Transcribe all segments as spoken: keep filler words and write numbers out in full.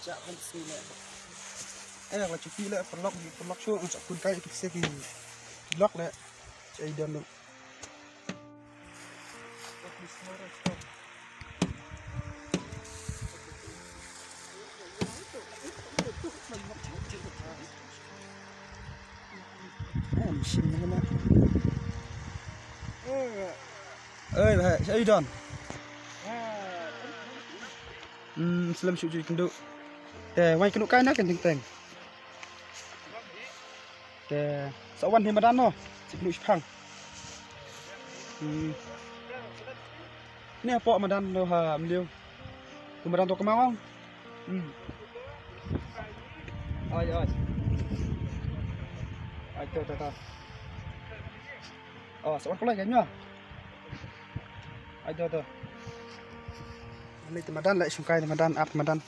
Chak kan sini le. Eh, la chupi le, paralok, paralok shu, chak kun kai, ki se ki lok le. Chai dan le. Eh, machine ni na. Eh, hai, chai dan. Hmm, slem shu ju kendu. Te, wai kendu kai na ken ting teng. Te, sa wan hi madan no, si kenu shipang. Hmm. Ni apo madan no ha mliu. Tu madan tu kemau. Hmm. Ai, ai. Ai, tu, tu, tu. Oh, sa wan kulai kan nyo. Ai, tu, tu. Ni tu madan lai shungkai tu madan, ap madan.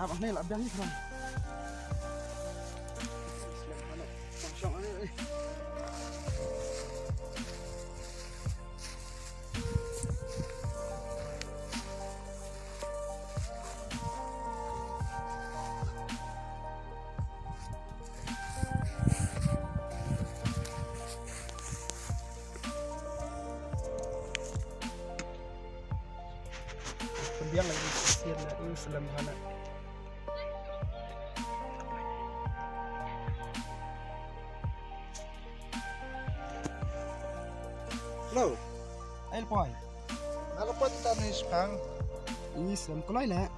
Nap ne la biang ni kham. Pynbiang lagi sien na u slem hana. Hello. Ai poi. Ngala poi ta ni spang. Ini slem kloi le.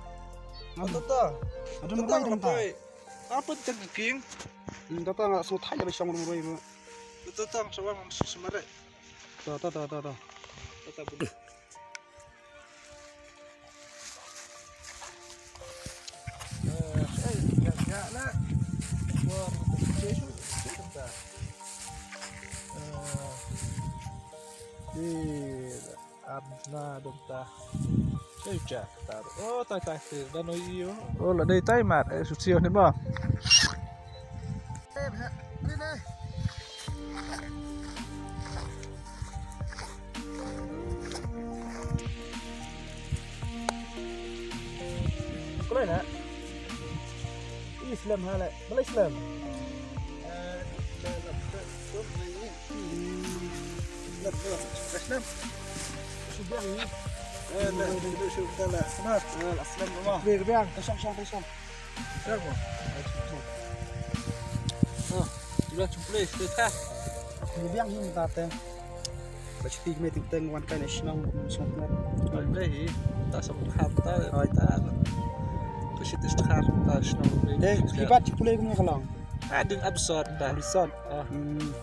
Ata ta. Ada meroi dong ta. Apa tang king? Ata ta ngala sngewthai le ba shong meroi ro. Ata ta sawang sumare. Ta ta ta ta ta. Ta ta bun. Amna dong ta. Ei, ja, tar. Oh, tai, tai, tai. Dan oi io. Oh, la dei tai mat. Eh, su sio ni mo. Kulai na. Islam hala. Malaysia Islam. Shu biang ni. Eh, dah, dah, dah, shu biang dah. Sabar. Eh, aslam rumah. Biang, biang. Kosong, kosong, kosong. Biang, mo. Ah, sudah cukup, sudah. Shu biang ni mata te. Ba shu ti me ting teng wan kai na shnong, shnong. Oi, dei, ta song kham ta, oi, ta. Tu shi tis kham ta shnong. Dei, kibat ki pule kumne ka long. Ah, ding absurd ta. Absurd. Ah. Hmm.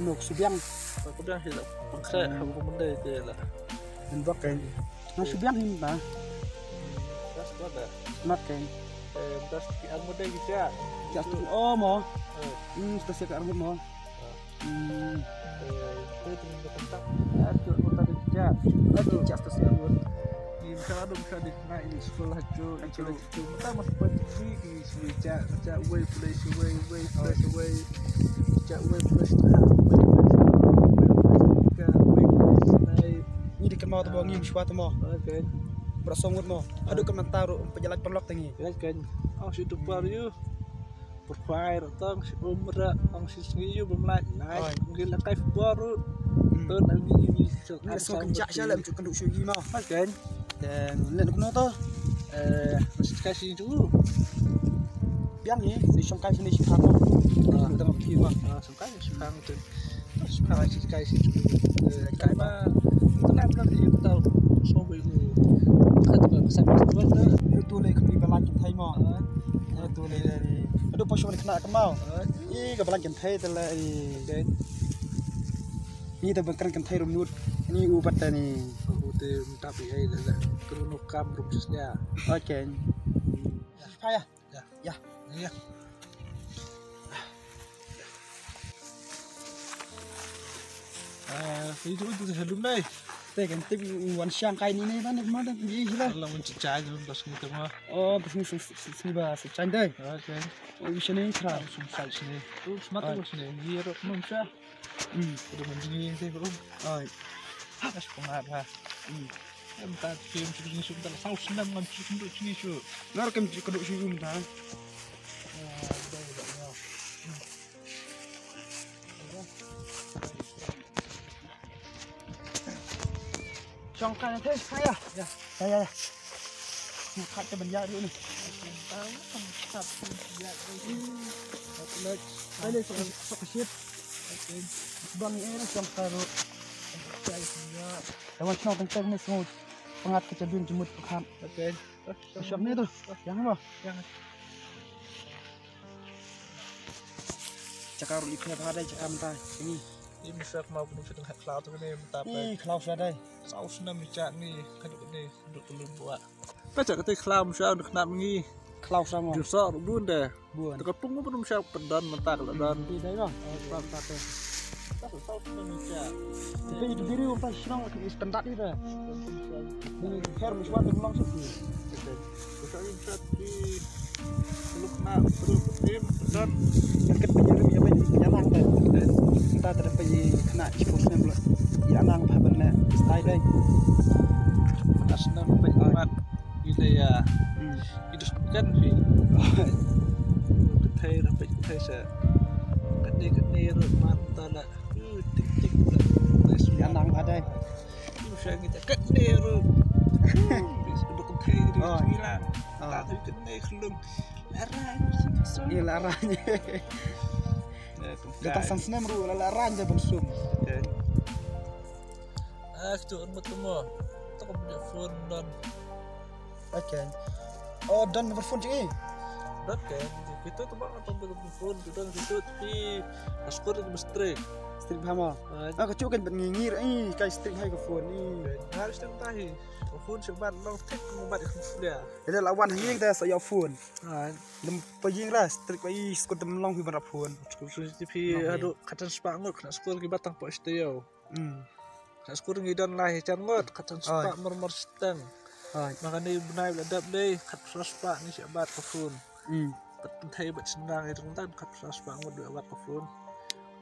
Nok shu biang. Ko biang hi la. Pangkre, ha ko mendai te la. Ndok kan. Na shu biang hi ta. Das ko da. Mat kan. Eh, das ki armut dei kita. Jas tu. Oh, mo. Eh. Hmm, station ka armut mo. Hmm. Eh, tu tu kita tak. Atu kota dei kita. Atu jas tu station. Ini kalau ada, misalnya, nah, ini sekolah tu, itu. Cuma tak masuk pagi ni, sini cak, cak wei, play wei, wei, play wei. Cak wei, play wei, wei, play wei. Ni di kemau tu bo ngi mishwa tu mo. Okay. Berasong wut mo. Aduh, kementar ru, pejalan pelok tengi. Ya kan. Oh, situ baru. Profile tang si umra tang si sngi yu bym lai lai. Oi. Ngi la kai football ru. Hmm. Tun ngi ngi so. Ngi so kan jak sha lam chu kan du shu yi ma. Ha kan. Then let kuno to. Eh, mas kai si tu. Biang ni, si shong kai sini si phang. Ah. Tang pi ma. Ah, shong kai si phang tu. Kai, kai, kai, kai ma. Ito na pula di ito. So, ito na pula sa festival na. Ito na ikut ibalan kita mo. Ah. Ito na dari. Aduh, pasok ni kena kemau. Ah. I ka balan kita ito la i. Okay. Ni te ba kren kan thei rum nut. Ni u pat te ni. U te mynta pi ai la la. Kru no kam rum sis ya. Okay. Ya. Ya. Ya. Ah, itu itu helum dai. Te kan tip wan siang kai ni ne ban ma da ni hila. Lang mun cicai dum dos ni te ma. Oh, dos ni sini ba cicai dai. Okay. Oh, bisa ni tra. Sum sai sini. Tu semata sini. Ni ro mun sa. Hmm. Udah mending ini sih, Bro. Oh. Pas pengat ha. Hmm. Em ta kim sini sum ta saus nam ngam sum tu sini su. Ngar kim sini keduk sini sum ta. Shong kan te saya. Ya. Ya ya ya. Ni khat te ban ya dulu ni. Tahu kan sap ya. Ada sok sok shit. Bang eh shong karu. Tawan shong teng teng ni semut. Pengat kecebin jemut pekat. Okay. Shong ni tu. Yang apa? Yang. Chakar li phe bha dai chakar mynta. Ni. Ni misa kma pun misa tengah klau tu ni mynta. Ni klau sa dai. Saus nam ni chak ni kan ni duk lu buat. Ka chak kata klau misa duk nak ngi. Klau sa mo. Jur sok bun deh. Bun. Teka pung pun misa pedan mynta kalau dan. Ni dai bang. Bang kata. Saus nam ni chak. Tapi itu diri umpa senang lagi standar itu. Ni her misa tu long sih. Bisa bisa di luk na terus tim dan. Ket pinjarim ya bai ya nang te. Ta ta bai kena chipus nem lo. Ya nang ba ban ne stai dai. As nam bai mat. Ida ya. Ida kan fi. Ketai dah bai ketai sa. Kene kene ro man ta la. Tik tik la. Ya nang ba dai. Yu sha ngi ta kat ne ru. Bis duk thei ri ngi la. Ta tu kat ne khlung. La ra ni. Ni la ra ni. Da tang san snem ru la la ra ni da bang sum. Ah, tu mut mo. Tu ko beli phone don. Okay. Oh, don number phone jong i. Don ke. Kita tu bang atau beli phone tu don kita tapi askor ni mesti. Strik bha mo. Ah, ka chu kan ban ngi ngir i kai strik hai ka phone i. Harus tang tahi. Phone shu ban long tik mo bat ka phone dia. Ila la wan hi da sa ya phone. Lem pa ying la strik ba i skut dem long hi ban ra phone. Skut shu ti phi adu katan spa ngut kena skul ki batang po sta yo. Hmm. Kena skul ngi don lai chan ngut katan spa mar mar stang. Makani bnai la dap dei kat spa ni sha bat ka phone. Hmm. Pat thei bat sendang i rung tan kat spa ngut dua bat ka phone.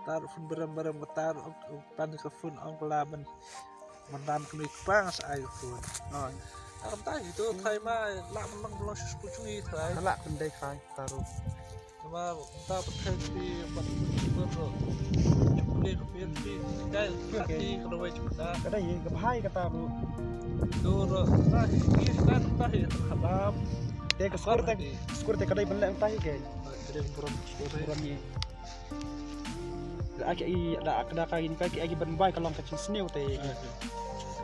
Tar phone berem berem ka tar pan ka phone ong kala ban. Mandan kami kpang sa ai phone. Oi. Aram tai itu thai ma la man lang belong sus puchung i thai. Kala pendai khai taru. Nama ta pakai di pat puchung ro. Chukle ko pir pi kai kati kalau wai chukta. Kada ye ka bhai ka taru. Doro ta hi ki ta ta hi halam. Te ka skur te skur te kada i benlek ta hi ke. Kada buram skur. Buram ye. Da ake i da ake da ka gin ka ki ake ban bai ka long ka chin sniew te.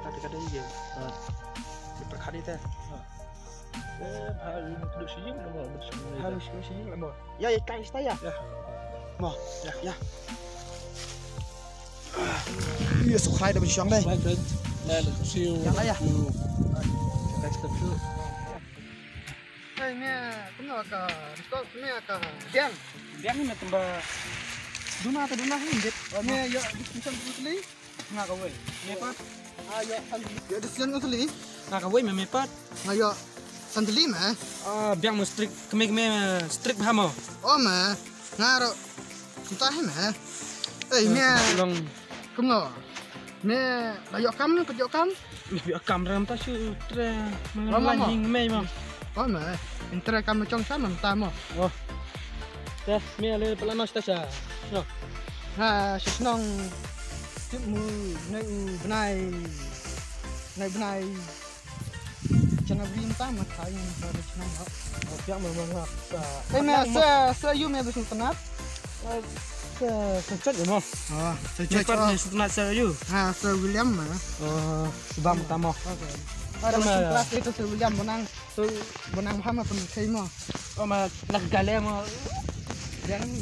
Ka te ka dei ye. Ki perkhat i te. Eh, ha lu du shi ying mo. Ha lu shi ying mo. Ya ya kai sta ya. Mo. Ya ya. Iya sukhai da ban shong dei. Bye friend. Ya lu shi ying. Ya ya. Kai sta. Hey, me kumno ka restore me ka biang. Biang me kumba duna ta duna hin dit. Me ya di kusan duli. Nga ka wei. Me pat. Ah ya sandali. Ya di kusan duli. Nga ka wei me me pat. Nga ya sandali me. Ah biang mo strik kme kme strik bha mo. Oh me. Nga ro. Kumta hi me. Hey me. Long. Kumno. Me la ïoh kam ne pat ïoh kam? Me ïoh kam ram ta shu tre. Mo mo mo. Ning mei mo. Oh me. Intre kam chong sa mo ta mo. Oh. Te me le pala nos ta sa. No. Ha shu snong. Tip mu nai u bnai. Nai bnai. Chana bri mta ma thai ni ba de chana ma. Piang ma ma sa. Ei me sa sa yu me bisu tanat. Sa sa chot mo. Ah, sa chot. Pat ni sa tanat sa yu. Ha sa William ma. Oh, bang mta mo. Okay. Ada ma class itu sa William bonang. Sa bonang Muhammad pun kai mo. Oh ma nak gale mo. Yang ni.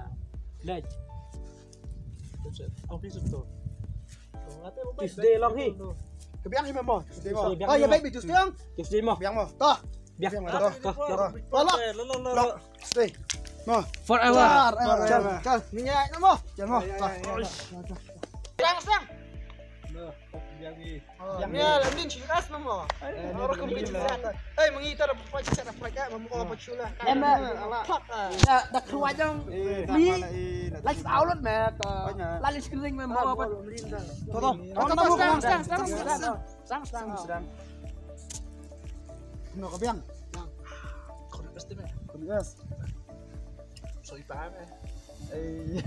Dai. Tuesday long hi. Ka biang hi mo. Tuesday mo. Oh, ya baik Tuesday. Tuesday mo. Biang mo. Toh. Biang mo. Toh. Toh. Toh. Toh. Tuesday. Mo. Forever. Chal, chal. Ni ya mo. Chal mo. Toh. Sang sang. Biang ni. Biang ni lah din chiras mo. Orang kembali chiras. Eh, mengita dah buat chiras dah buat ya, mau apa chula. Em dah. Dah keluar jong. Ni. Live outlet meh. Live screen meh mau apa. Toh, toh. Sang, sang, sang, sang. No, ka biang. Kau request meh. Kau request. So ipa meh. Eh.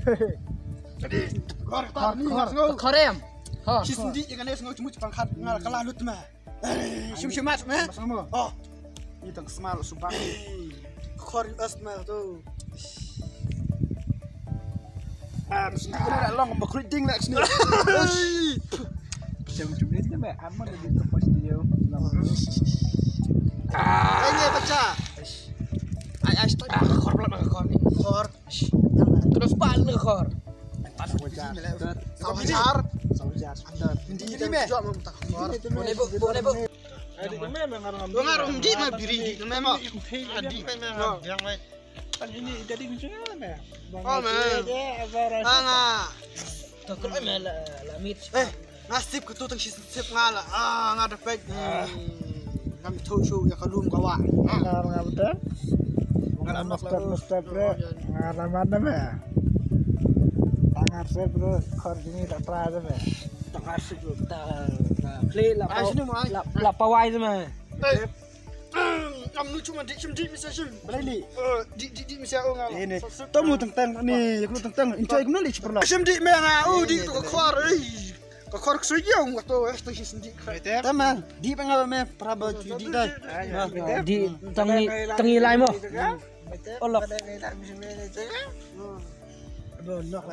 Jadi, kor, kor, kor, kor. Kor em. Ha. Sis ndi ikan es ngau cuma cipang khat ngal kalah lut meh. Shum shum mas meh. Mas mo. Oh. Ni tang smal subang. Kor us meh tu. Ah, mesti kena dah long bakri ding lah sini. Jam jam ni dia meh aman dia tu pas dia. Ah, ini baca. Ai ai stop. Ah, kor pula kor ni. Kor. Terus bal ni kor. Pas baca. Sabar. Hindi, hindi, me. Boleh, bu, boleh, bu. Ngar um di ma biri di me ma. Di me ma. Oh, me. Anga. Takut me la, la mit. Eh, nga sip ka tu tang shi sip nga la. Ah, nga da pek. Ngam tho shu ya ka lum ka wa. Nga nga betul. Nga la mustep mustep re. Nga la man me. Tangar sip re. Khor sini tak try re me. Tangar sip re ta ta kle la. Ai sini mai. La pawai re me. Am nu cuma dik cuma dik misa shim. Balai li. Dik dik dik misa o nga. Ini. Tamu tentang ni, aku tentang. Enjoy aku ni li super lah. Shim dik me nga. Oh dik tu ka khor. Ka khor ksui ya um ka tu eh tu shim dik. Tamang. Dik pengal me praba tu dik dai. Di tangi tangi lai mo. Olok. Aduh nok.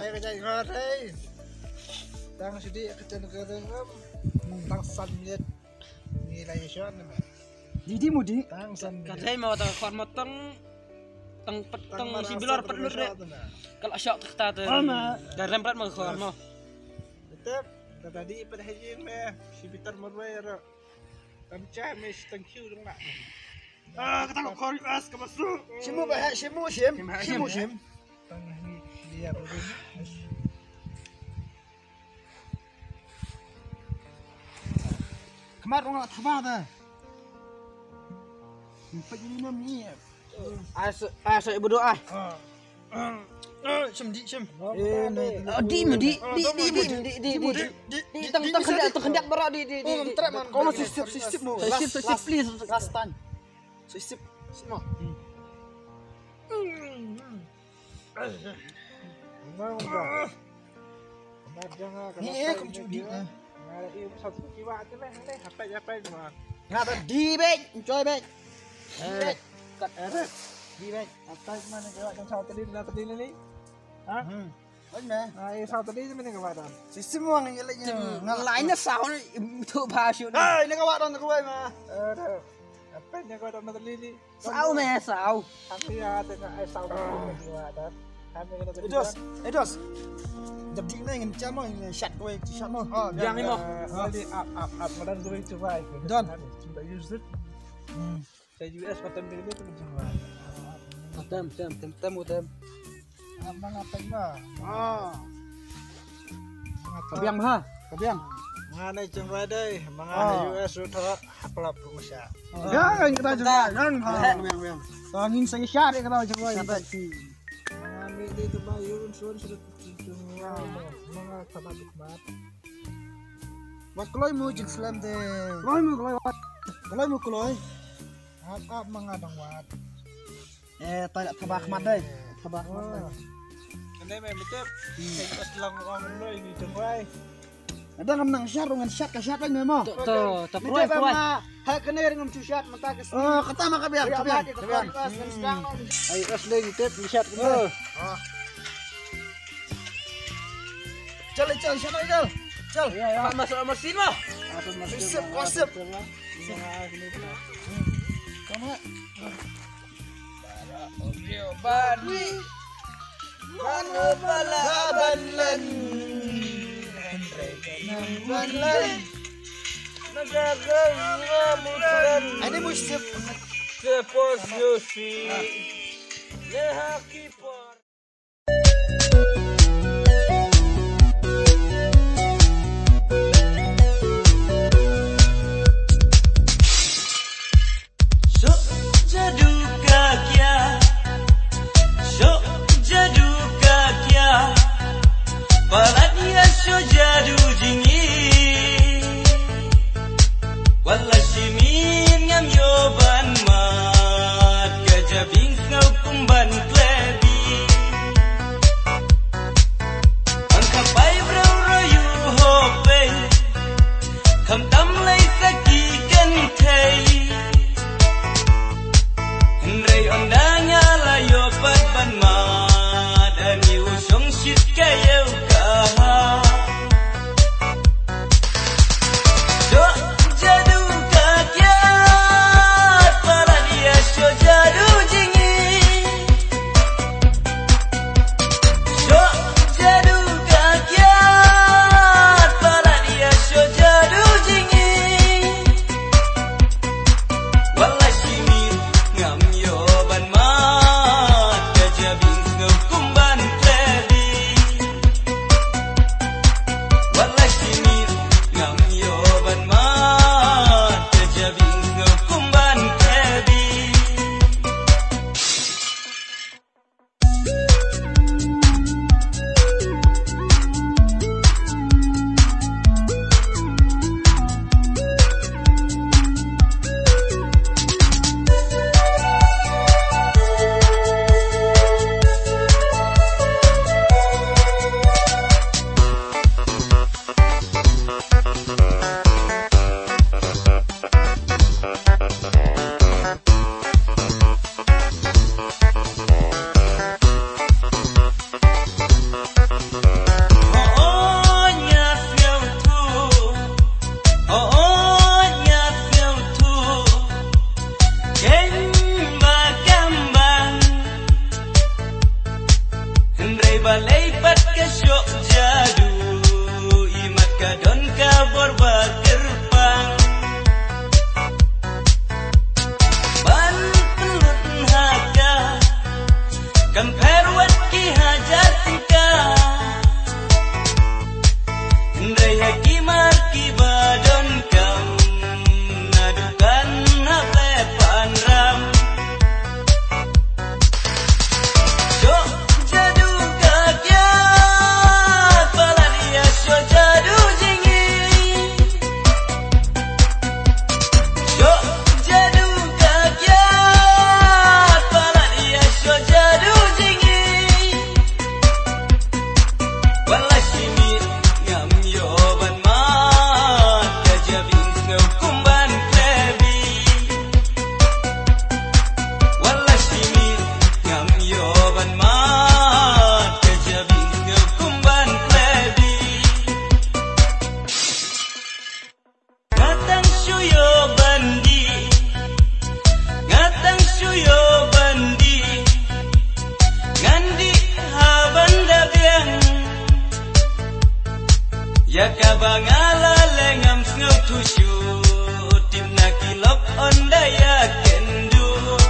Tang sidi ka tang ka tang. Tang san minit. Ni la yeshon na. Di di mudi. Tang san. Ka dei mo ta khor mo tang tang pet tang si bilor pet lut re. Kal shok ta ta. Ka rem pret mo khor mo. Tep. Ka tadi pet hajing me. Si bitar mo re ro. Tam cha me si tang kiu dong na. Ah, ka tang khor as ka masuk. Shimu ba ha shimu shim. Shimu shim. Tang ni dia. Kemar orang tak sabar dah. Empat ini enam ni. Asa asa ibu doa. Sem di sem. Di mudi di di di di di di di tang tang kendak tang kendak bara di di di. Kau masih sip sip sip mo. Sip sip please. Last time. Sip sip mo. Ni eh kum chu di. Nga da di bek, enjoy bek. Di bek. Kat eret. Di bek. Atai mana jawab jam satu di na tadi ni. Ha? Oi me. Ai satu di mana ka wadan. Si semua ngi lagi. Ngalai na sao ni tu ba shu. Ai na ka wadan ka wai ma. Aduh. Apa ni ka wadan mata lili. Sao me sao. Tapi ya ada nak ai sao. Edos, edos. Dap dik nai ngin chamo ngin shat koi shat mo. Oh, yang imo. Nanti ap ap ap madan doi chubai. Don. Chubai use it. Sa U S patam dili tu chubai. Patam tem tem tem tem. Apa ngapain ba? Ah. Kabiang ha, kabiang. Nga ne cheng rai dai, manga ha U S ru tho haplap ru sha. Ya kan kita juga kan. Yang yang yang. Tangin saya syar kita juga. Manga mi di tu ba yun sun sun. Manga sama dikmat. Wat kloi mu jing slam de. Kloi mu kloi wat. Kloi mu kloi. Ap ap manga dang wat. Eh, ta ila thaba khmat dei. Thaba khmat dei. Kane me mitep. Pas lang ong noi ni jong rai. Ada ngam nang shat, ngan shat ka shat me mo. To to to. Mitep ba ma ha kane ngam chu shat mata ka. Oh, kata ma ka biang, ka biang. Ai as le mitep ni shat mo. Chal chal shat ai dal. Chal. Masuk masuk sini mo. Masuk masuk. Sip, sip. Kama. Bari. Mano bala ban lan. Ban lan. Ani mushkil. Sepos yosi. Leha kipor. Sok jadu ka kia, sok jadu ka kia. Palat ïa sho jadu jingim. Wat la shimin ngam ïoh ban mad, ka jabieng sngew kum ban klebi. Ang ka pai breu royu ho pei, kham tam lei sa ki kan thei. Hynrei ynda nga la ïoh pat ban mad, ani u shong shit ka ïew ka ha. Sok jadu ka kiad, palat ïa sok jadu jingim. Sok jadu ka kiad, palat Ka ba nga la leh ngam sngewthuh shuh, tip na ki lok on da ïa kynduh.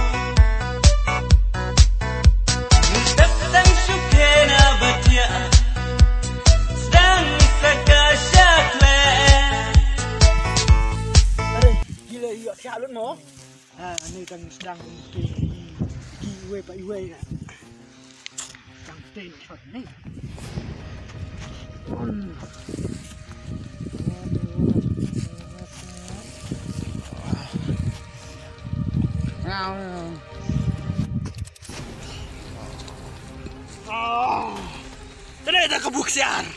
Step tang shu kena ba thiah, sdang sa ka sha khleh. Are, gila ïa thiah lut mo. Ah, ani tang sdang ki, ki iwei pa iwei na. Tang ten shot ni. Ah, tadi ada kebuksian.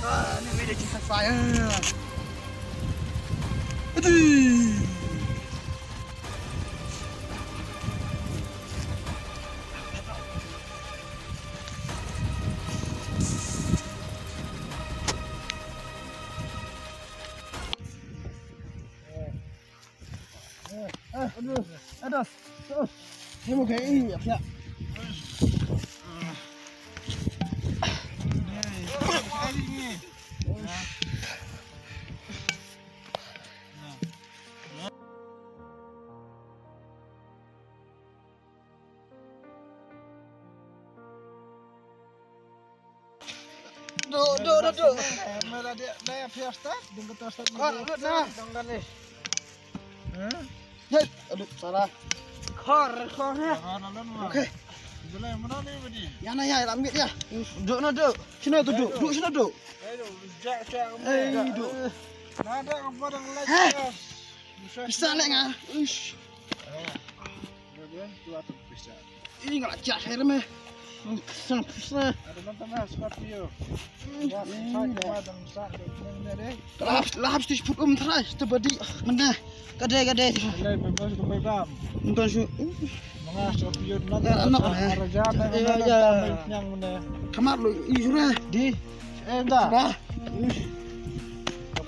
Ah, ni made it fire. Aduh. Aduh, aduh. Terima kasih. Ya. Duk, duk, duk, duk. Mela dia, dia pia start, ding kata start. Kor, lut nah. Dong kali. Hah? Hei, aduh, salah. Kor, kor ya. Okey. Belai mana ni badi? Ya na ya, lam git ya. Duk na duk. Sini tu duk, duk sini duk. Eh, duk. Jak, jak. Eh, duk. Nada kepada lagi. Heh. Bisa lek nga. Uish. Ih, nga la jah hai rem eh. Pisa, pisa. Ada nonton lah Scorpio. Lahap, lahap stis put um trai. Tebadi. Mana? Kadai, kadai. Kadai bebas tu bebam. Nonton shu. Manga Scorpio nonton. Ya, anak eh. Raja ya, ya. Yang mana? Kamar lu, ih, sudah. Di. Eh, dah. Dah.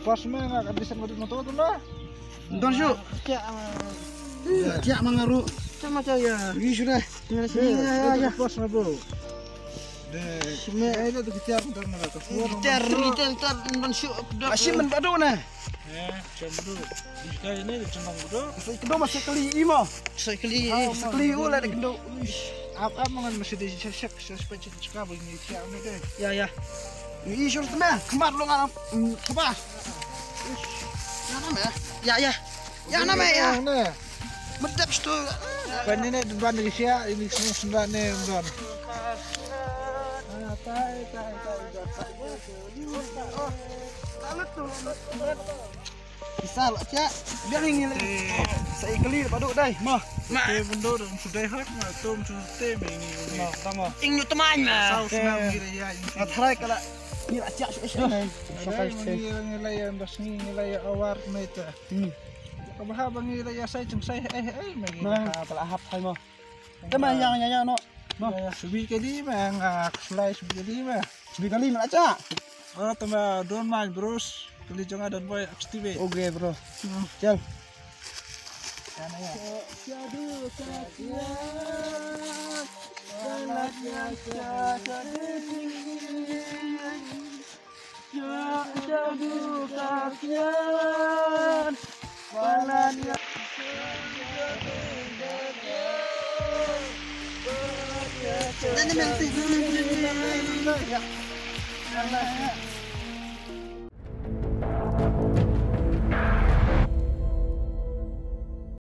Pas mana nak ada sen motor tu dah. Don shu. Tiak, ah. Tiak mangaru. Sama saja. Wi sudah. Terima kasih. Ya, ya, ya. Pas na bro. Deh. Sime. Eh, itu kita ntar mana tu. Ntar, ntar, ntar, ntar, shu. Asim men badu na. Eh, cem badu. Jika ini cendang badu. Saya kedua masih kali imo. Saya kali. Saya kali ulah ada kenduk. Apa mangan masih di sesek, sesek. Cakap ini tiak ni deh. Ya, ya. Ni isu tu meh. Kemar lu ngaram. Coba. Ya nama ya? Ya, ya. Ya nama ya? Medap situ. Ban ini ban di siak ini semua sembah ni ban. Ah, tai, tai, tai, tai. Lalu tu. Isa lo cia. Biar ini lagi. Sa ikli padu dai. Mah. Ma. Te bendo dong sudah hot ma tum sute me ini. Mah, tama. Ing nyu teman ma. Sau senang gila ya. Ngat harai kala. Ni la cia su. Sampai ngi ngi la ya bas ngi ngi la ya awar me ta. Hmm. Ka baha ba ngi la ya sai chung sai eh eh me ngi. Nah, kala hap hai mo. Tama yang ya ya no. Subi kali ma nga slai subi kali ma. Subi kali ma la cia. Oh, tama don ma bros. Kali jong nga don boy activate. Okay, bro. Chal.